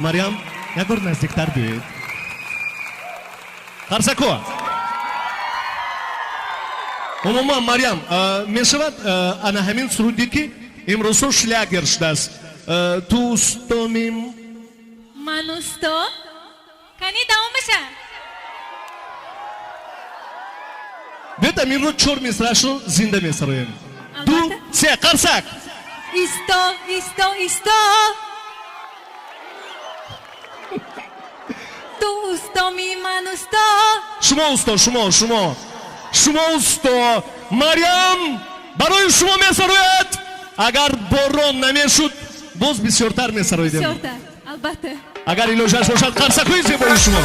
Марьям, як бор наздиктар биёед. Қарсако. Умуман, Марьям, мешавад, ана ҳамин суруде, ки имрӯзҳо шлягер шудааст, ту устомим. Ман усто. Кани, давомаша. Биёд, аминро чор мисраашро зинда месароем. Ду, се, қарсак! Исто, исто, исто, ту устоми, ман усто. Шумо усто, шумо, шумо, шумо усто. Марьям барои шумо месарояд. Агар борон намешуд, боз бисёртар месароидем. Бисёртар, албатта. Агар илоҷаш бошад. Қарсакҳои зебои шумо.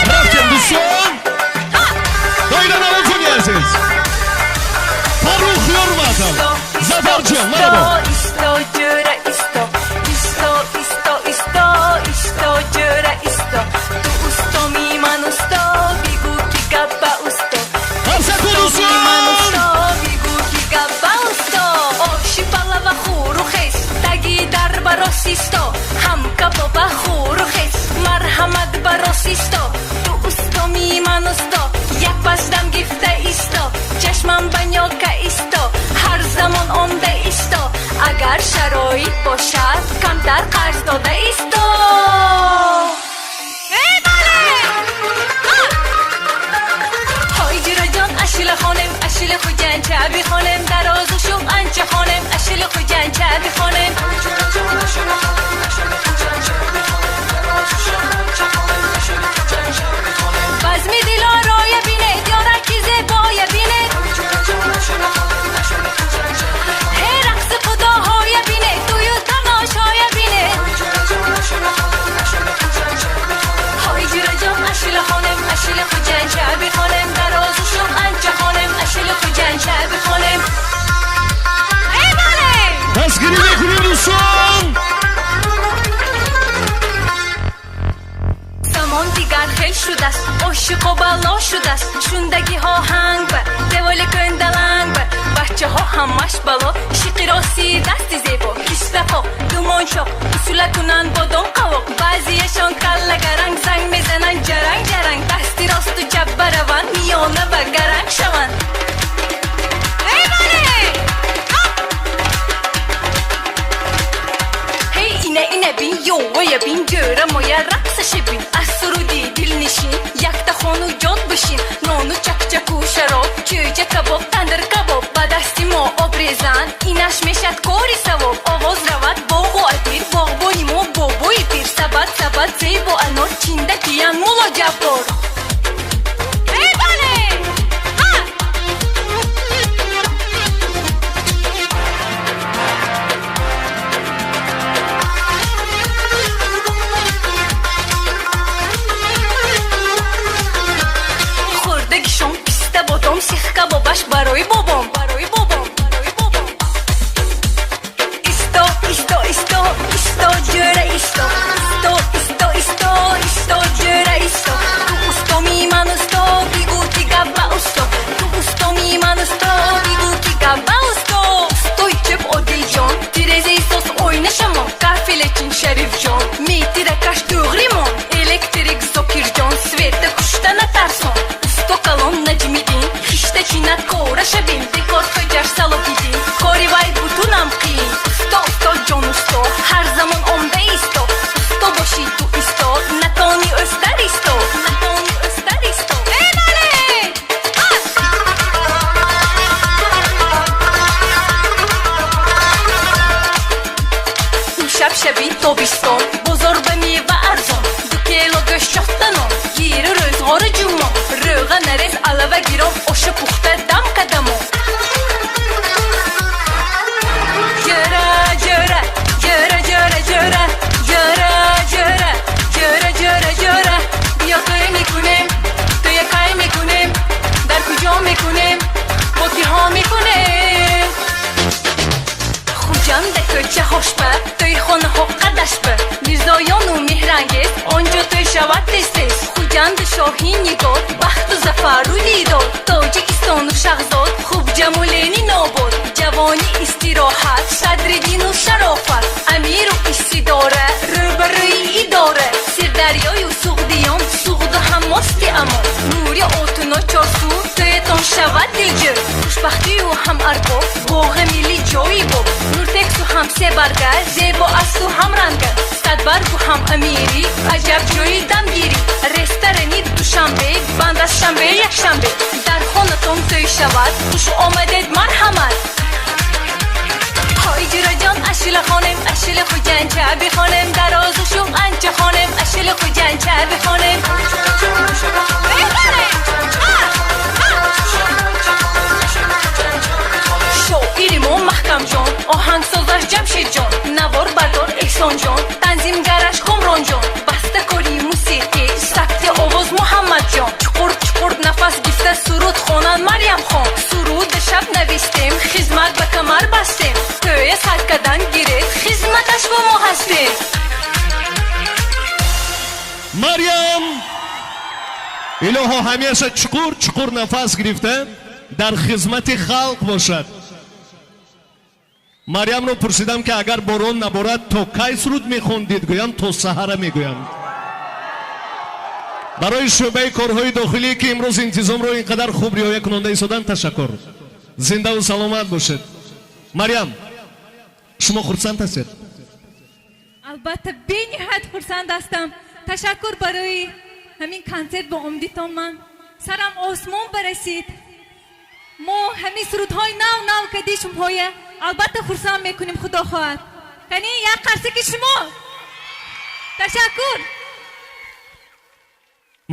Рафтем, дӯстон, доиранавозони азиз. Фаррух Ёрматов, Зафарҷон, марабо. Исто, ҷӯра, исто, исто, исто, исто, исто, ҷӯра, исто, ту устоми, ман усто, бигӯ, ки гап ба усто. Қарсако, Ман дӯстон. усто, бигӯ, ки гап ба усто. Оши палава хӯру хес, таги дар барос исто, ҳам кабоба хӯру хес, марҳамат, барос исто. Ту устоми, ман усто, як пасдам гифта исто, чашмам ба нёка исто, ҳар замон омда исто, агар шароит бошад, камтар қарз дода исто. Эй, бале! Ҳой, ҷураҷон, ашула хонем, ашула Хуҷанча бихонем, дарозу шух анча хонем, ашула Хуҷанча бихонем. Базми дилороя бинед, ёраки зебоя бинед, ҳе, рақси худоҳоя бинед, тӯю тамошоя бинед. Ҳой, ҷураҷон, ашула хонем, ашула Хуҷанча бихонем, дарозу шух анча хонем, ашула Хуҷанча бихонем. Эй, бале! Дастгирӣ мекунем, дӯстон. Замон дигар хел шудааст, ошиқу бало шудааст, шундагиҳо ҳанг ба деволи кӯндаланг ба бачаҳо ҳамаш бало, шиқироси дасти зебо, киштақоқ, думончоқ, усула кунанд бодом қавоқ, баъзиашон каллагаранг, занг мезананд ҷаранг ҷаранг, дасти росту чап бараванд, миёна ба гаранг шаванд. Эй, бале! Ҳей, ина, ина бин, ёвая бин, ҷӯра моя рақсаша бин, аз суруди дилнишин якта хону ҷод бишин, нону чакчаку шароб, чӯҷа кабоб, тандир кабоб, ба дасти мо об резанд, инаш мешад кори савоб, овоз равад боғу адир, боғбони мо бобои пир, сабад сабад зебо анор чинда киян Мулло Ҷаббор. Эй, бале! Ҳа! Хӯрдагишон писта бодом, сих кабобаш барои бобом, барои бобом, барои бобом. Исто, исто, исто, исто, ҷӯра, исто, исто, исто, исто, исто, ҷӯра, исто, ту устоми, ман усто, бигӯ, ки гап ба усто, ту устоми, ман усто, бигӯ, ки гап ба усто. Устои чӯб Одилҷон, тирезаи сос ойна шамон, кафелечин Шарифҷон, метиракаш туғримон, электрик Зокирҷон, света кушта натарсон, усто калон Наҷмиддин, хишта чинат кораша бин, декор хоҷаш Салоҳиддин, кори вай бутунам қиин. Усто, усто, ҷон усто, ҳар замон омда исто, усто бошӣ ту исто, натони ӯстар исто, натони ӯстар исто. Эй, бале! Ҳа! Имшаб шаби тобистон, бозор ба мева арзон, ду кило гӯшт чохтанон, гиру рӯзғори ҷумон, рӯға нарез, алава гирон, оша пухта дам кадамон. Ҷӯра, ҷӯра, ҷӯра, ҷӯра, ҷӯра, ҷӯра, ҷӯра, ҷӯра, ҷӯра, ҷӯра, биё тӯй мекунем, тӯя кай мекунем, дар куҷо мекунем, бо киҳо мекунем? Хуҷанда кӯчаҳошба, тӯйхонаҳо қадашба, Мирзоёну Меҳрангез, он ҷо тӯй шавад тез тез. Хуҷанду шоҳи нигор, бахту зафару дидор, Тоҷикистону шаҳзод, хуб ҷаму Ленинобод. Хиёбони истироҳат, Садриддину Шарофат, Амиру Истидора, рӯбарӯи идора, Сирдарёю Суғдиён, Суғду ҳам мости Амон, нури Отуно, Чорсу, тӯятон шавад дилҷӯ, хушбахтию ҳам арбоб, боғи милли ҷои боб, Нуртексу ҳам себарга, зебо асту ҳам ранга, Садбаргу ҳам Амирӣ, аҷаб ҷои дамгирӣ, ресторани Душанбе, банд аз шанбе, якшанбе, дар хонатон тӯй шавад, хуш омадед, марҳамат. Ҳой ҷураҷон, ашула хонем, ашула Хуҷанча бихонем, дарозу шух анча хонем, ашула Хуҷанча бихонем. Эй бале! Ҳа! Ҳа! Шоири мо Маҳкамҷон, оҳангсозаш Ҷамшедҷон, наворбардор Эҳсонҷон, танзимгараш Комронҷон, бастакори мусиқӣ, сабти овоз Муҳаммадҷон, чуқур чуқур нафас гифта суруд хонанд Марьямхон. Суруд шаб навистем, хизмат ба камар бастем, тӯя сар кардан гиред, хизматаш бо мо ҳастем. Марьям, илоҳо, ҳамеша чуқур чуқур нафас гирифта дар хизмати халқ бошад. Марьямро пурсидам, ки агар борон наборад, то кай суруд мехондид? Гӯям, то саҳара мегӯянд. Барои шӯъбаи корҳои дохилӣ, ки имрӯз интизомро ин қадар хуб риоя кунонда истоданд, ташаккур. Зиндаву саломат бошед. Марьям, шумо хурсанд ҳастед? Албатта, бениҳоят хурсанд ҳастам. Ташаккур барои ҳамин консерт бо омдитон. Ман сарам осмон барасид. Мо ҳамин сурудҳои нав нав кади шумоҳоя албатта хурсанд мекунем, худо хоҳад. Қани, як қарсаки шумо. Ташаккур.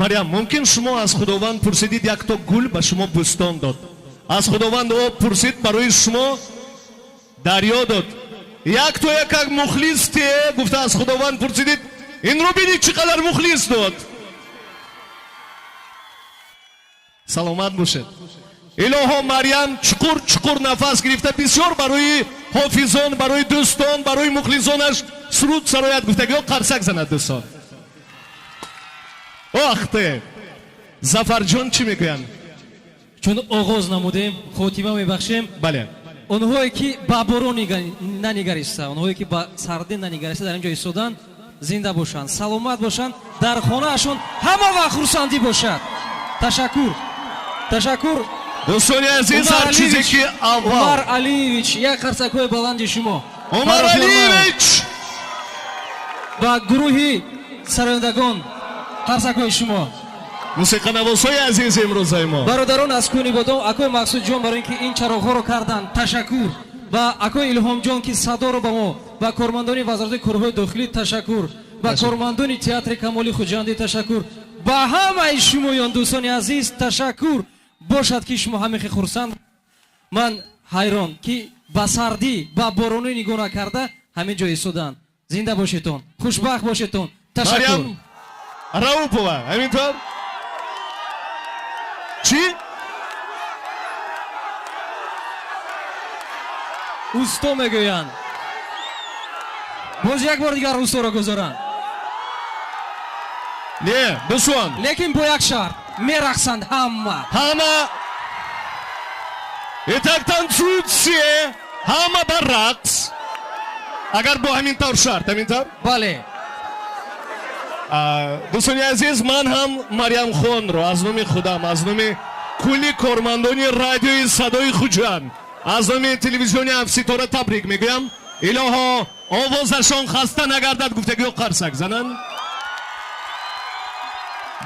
Марьям, мумкин шумо аз Худованд пурсидид, якто гул ба шумо бӯстон дод, аз Худованд об пурсид, барои шумо дарё дод, якто якак мухлис те гуфта аз Худованд пурсидид, инро бинед, чӣ қадар мухлис дод. Саломат бошед. Илоҳо, Марьям чуқур чуқур нафас гирифта бисёр барои ҳофизон, барои дӯстон, барои мухлисонаш суруд сарояд гуфтагиҳо қарсак занад, дӯстон. Охте, Зафарҷон, чӣ мегӯянд? Чун оғоз намудем, хотима мебахшем. Бале. Онҳое ки ба борон нанигариста, онҳое ки ба сардӣ нанигариста дар ин ҷо истоданд, зинда бошанд, саломат бошанд, дар хонаашон ҳама вақт хурсандӣ бошад. Ташаккур, ташаккур. Дӯстони азиз, ҳар чизе ки аввал Умар Алиевич, як қарсакҳои баланди шумо. Умар Алиевич. Ва гурӯҳи сарояндагон, қарсакҳои шумо. Мусиқанавозҳои азизи имрӯзаи мо. Бародарон аз Кунибодом, акои Мақсудҷон, барои ин ки ин чароғҳоро карданд, ташаккур. Ва акои Илҳомҷон, ки садоро ба мо, ва кормандони вазорати корҳои дохилӣ ташаккур, ва кормандони театри Камоли Хуҷандӣ ташаккур, ба ҳамаи шумоён, дӯстони азиз, ташаккур. Бошад, ки шумо ҳамихе хурсанд. Ман ҳайрон, ки ба сардӣ, ба боронӣ нигоҳ накарда ҳамин ҷо истоданд. Зинда бошедтон, хушбахт бошедтон. Ташаккур. Раупова, ҳамин тавр, чӣ? Усто мегӯянд, боз як бор дигар усторо гузоранд. Не, дӯстон. Лекин бо як шарт: мерақсанд ҳама. Ҳама. Итак, танцуют все. Ҳама ба рақс, агар бо ҳамин тавр шарт, ҳамин тавр. Бале. Дӯстони азиз, ман ҳам Марьямхонро аз номи худам, аз номи кулли кормандони радиои Садои Хуҷанд, аз номи телевизиони Ҳафтситора табрик мегӯям. Илоҳо, овозашон хаста нагардад гуфтагиҳо қарсак зананд.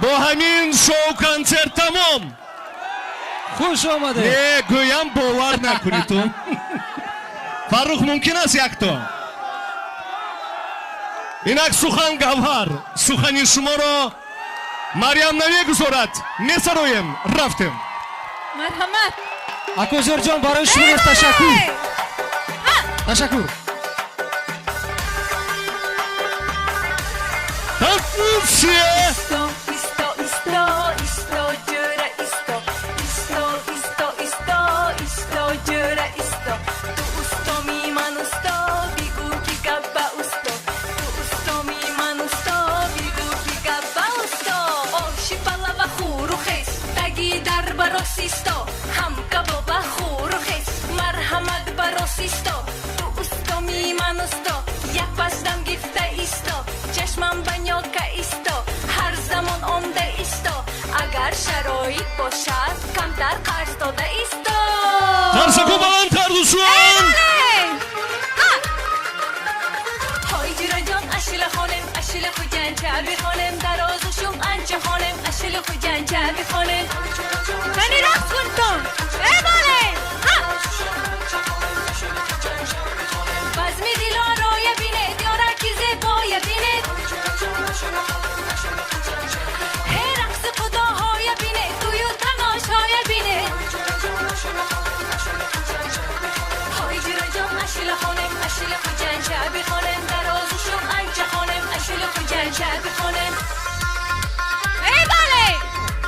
Бо ҳамин шоу консерт тамом. Хуш омадед. Не, гӯям, бовар накунед. Фаррух, мумкин аст якто? Инак сухан гавҳар, сухани шуморо Марьям намегузорад, месароем. Рафтем. Марҳамат. Акозорҷон, барои шумо ташаккур, ташаккур. Танцуют. Исто, исто, исто, ҷӯра, исто, исто, исто, исто, исто, ҷӯра, исто. Ту устоми, ман усто, бигӯ, ки гап ба усто. Ту устоми, ман усто, бигӯ, ки гап ба усто. Оши палава хуру хес, таги дар барос исто, ҳам кабоба хуру хес, марҳамат. Агар шароит бошад, камтар қарз дода исто. Қарсаку баландтар, дӯстон! Ҳой, ҷураҷон, ашула хонем, ашула хуҷанча бихонем, дарозу шум анча хонем, ашула хуҷанча бихонем. Кани рақс кунтон! Э, бале! Базми дилороя бинед, ёраки зебоя бинед. Ҳе, рақси худоҳоя бинед, тӯю тамошоя бинед. Ҳой, ҷураҷон, ашула хонем, ашула хуҷанча бихонем, дарозу шум анча хонем, ашула хуҷанча бихонем. Э, бале!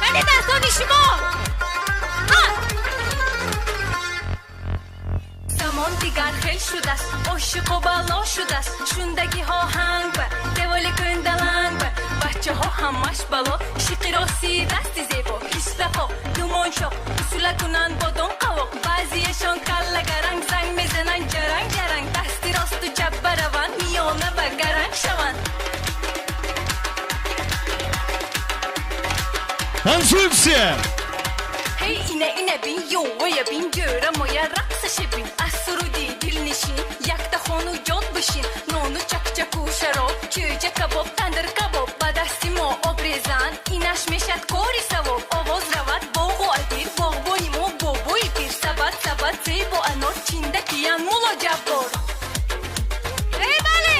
Кани дастони шумо! Замон дигар хел шудааст, ошиқу бало шудааст, шундагиҳо ҳанг ба деволи кӯндаланг ба бачаҳо ҳамаш бало, шиқи рости дасти зебо, ҳиштақо думончоқ усула кунанд бодом қавоқ, баъзиешон каллагаранг занг мезананд ҷаранг ҷаранг, дасти росту чап бараванд, миёна ба гаранг шаванд. Танцуем все! Ҳей, ина, ина бин, ёвая бин, ҷӯра моя рақсаше бин, аз суруди дилнишин якта хону ҷод бишин, нону чакчаку шароб, чӯҷа кабоб, тандир кабоб, ба дасти мо обрезан, инаш мешад кори савоб, овоз равад боғу адир, боғбони мо бобои пир, сабад сабад зебо анор, чиндакиян мулло ҷаббор. Э, бале!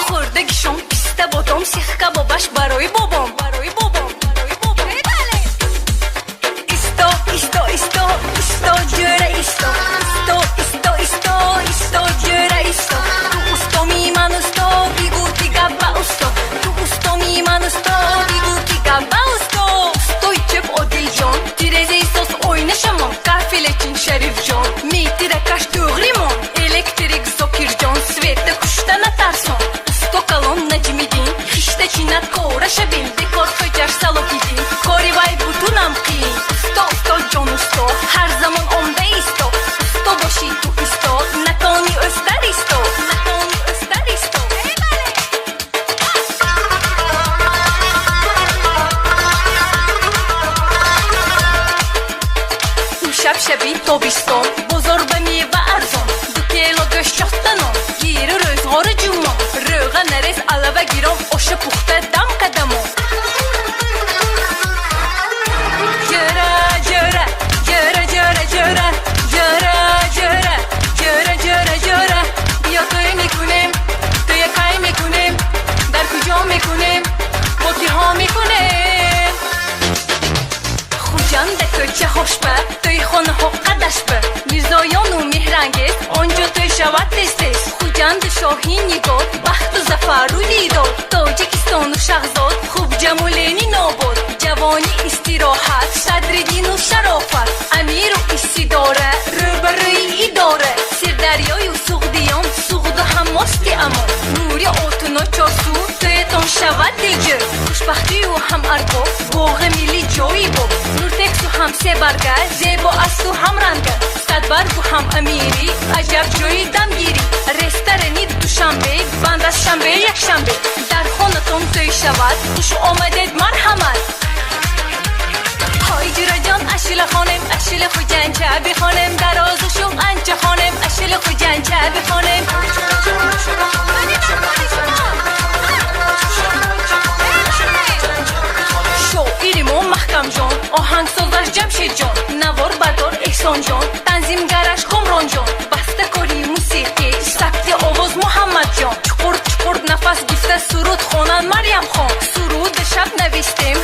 Хӯрдагишон писта бодом, сех кабобаш барои бобом, барои бобом, барои бобом. Э, бале! Исто, исто, исто, исто, ҷӯра, исто, исто, исто, исто, исто, ҷӯра, исто. Ту устоми ман усто, бигӯ ки гап ба усто. Ту устоми ман усто, бигӯ ки гап ба усто. Устои чеп Одилҷон, тирезаи соз ойна шамон, кафелечин Шарифҷон, метиракаш туғримон, электрик Зокирҷон, света кушта натарсон. Усто калон Наҷмиддин, хишта чинат кора шабин, бекор хоҷаш Салоҳиддин, кори вай бутунам қиин. Усто, усто, ҷон усто, ҳар замон омда исто, усто бошӣ ту исто, натони ӯстар исто, натони ӯстар исто. Имшаб шаби тобистон, бозор ба мева арзон, ду кило гӯшт чотта нон, гиру рӯзғори ҷумон, рӯға нарез алава гирон, оша пухта дам кадамон. Ҷӯра, ҷӯра, ҷӯра, ҷӯра, ҷӯра, ҷӯра, ҷӯра, ҷӯра, ҷӯра, ҷӯра, биё тӯй мекунем, тӯя кай мекунем, дар куҷо мекунем, бо киҳо мекунем? Хуҷанда кӯчаҳош ба тӯйхонаҳо қадаш ба мирзоёну меҳрангез, он ҷо тӯй шавад тез тез. Хуҷанду шоҳи нигор, бахту зафару дидор, Тоҷикистону шаҳзод, хуб ҷаму Ленинобод, ҷавонӣ истироҳат, Садриддину шарофат, амиру истидора, рӯбарӯи идора, Сирдарёю Суғдиён, Суғду ҳамости амон, нури отуно чорсу, тӯятон шавад дилҷӯ, хушбахтию ҳам арбоб, боғи милли ҷои боб, Нуртексу ҳам себарга, зебо асту ҳамранга, садбаргу ҳам амирӣ, аҷаб ҷои дамгирӣ, ресторани Душанбе, банд аз шанбе якшанбе, дар хонатон тӯй шавад, хуш омадед, марҳамат. Ҳой, ҷураҷон, ашула хонем, ашула хуҷанча бихонем, дарозу шум анча хонем, ашула хуҷанча бихонем. Кани дастони шумо! Шоири мо Маҳкамҷон, оҳангсозаш Ҷамшедҷон, наворбардор Эҳсонҷон, танзимгараш Комронҷон, бастакори мусиқӣ, сабти овоз Муҳаммадҷон, чуқур чуқур нафас гифта суруд хонанд Марьямхон, суруди шаб навистем.